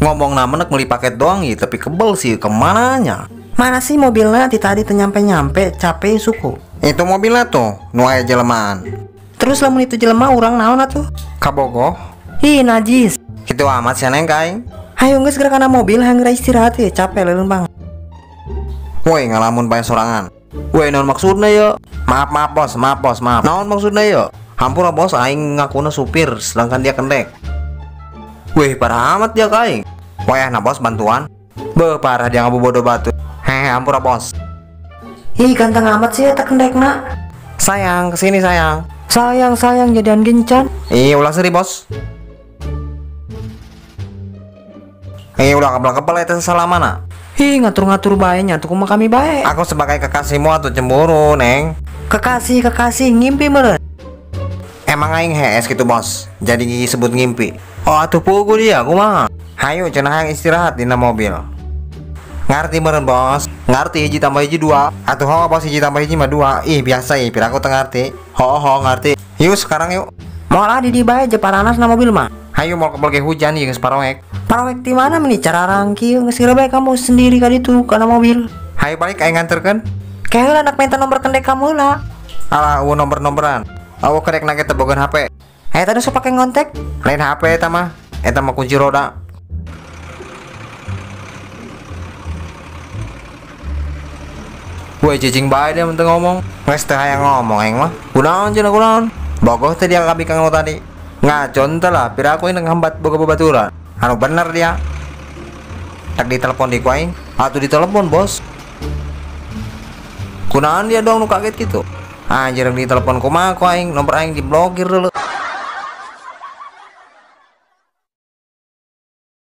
Ngomong nama nek beli paket doang ya, tapi kebel sih kemananya. Mana sih mobilnya ti tadi teu nyampe-nyampe, capek suku. Itu mobilnya tuh, nu aya jelemaan. Terus lamun itu jelema urang naon atuh? Kabogoh. Ih, najis. Kitu amat sia neng ka aing. Hayu geus geura kana mobil hayang geura istirahat ya, capek leuleung bang. Woi, ngalamun bae sorangan. Woi, naon maksudna ya? Maaf, maaf bos, maaf bos, maaf. Naon maksudna ya? Hampura bos, aing ngakuna supir sedangkan dia kendek. Wih, parah amat dia ka aing. Wayahna bos bantuan. Beuh, parah dia ngabobodo batu. Hehe, hampura bos. Ih, ganteng amat sih eta kendekna. Sayang, kesini sayang. Sayang, sayang jadian gencan. Ih, ulah seri bos. Ih, ulah kebel-kebel eta salamana. Ih, ngatur-ngatur bae nya tuh kumaha kami bae. Aku sebagai kekasihmu atuh cemburu, Neng. Kekasih, kekasih ngimpi meureun. Emang aing hees gitu bos, jadi gigi sebut ngimpi. Oh atuh pugu dia, kumaha? Hayu cenah hayang istirahat dina mobil. Ngarti meureun bos, ngarti hiji tambah hiji dua. Atuh ho bos hiji tambah hiji mah dua. Ih biasa ih, piraku teu ngarti. Ho ho ngarti. Yuk sekarang yuk. Moal di bae je paranas na mobil mah. Hayu mau kebel ge hujan ieu geus paroek. Paroek di mana meni cara rangki geus geura bae kamu sendiri ka ditu kana mobil. Hayu balik aing nganterkeun. Keheula anak minta nomor kendek kamu lah. Alah eueuh nomor-nomoran. Awo kerek nage tebogan HP. Tadi sok pake ngontek. Lain HP eta mah. Eta mah kunci roda. Woi cicing bae dia menteng ngomong. Geus teu hayang ngomong aing mah. Kunaon cenah kunaon? Bogoh teh dia ka bikang nu tadi. Ngacon teh lah, pira aku ini nghambat boga babaturan. Anu bener dia. Tak ditelepon di ku aing. Atuh ditelepon bos. Kunaon dia dong nu kaget gitu. Anjir di telepon kumaha ku aing, nomor aing diblokir dulu.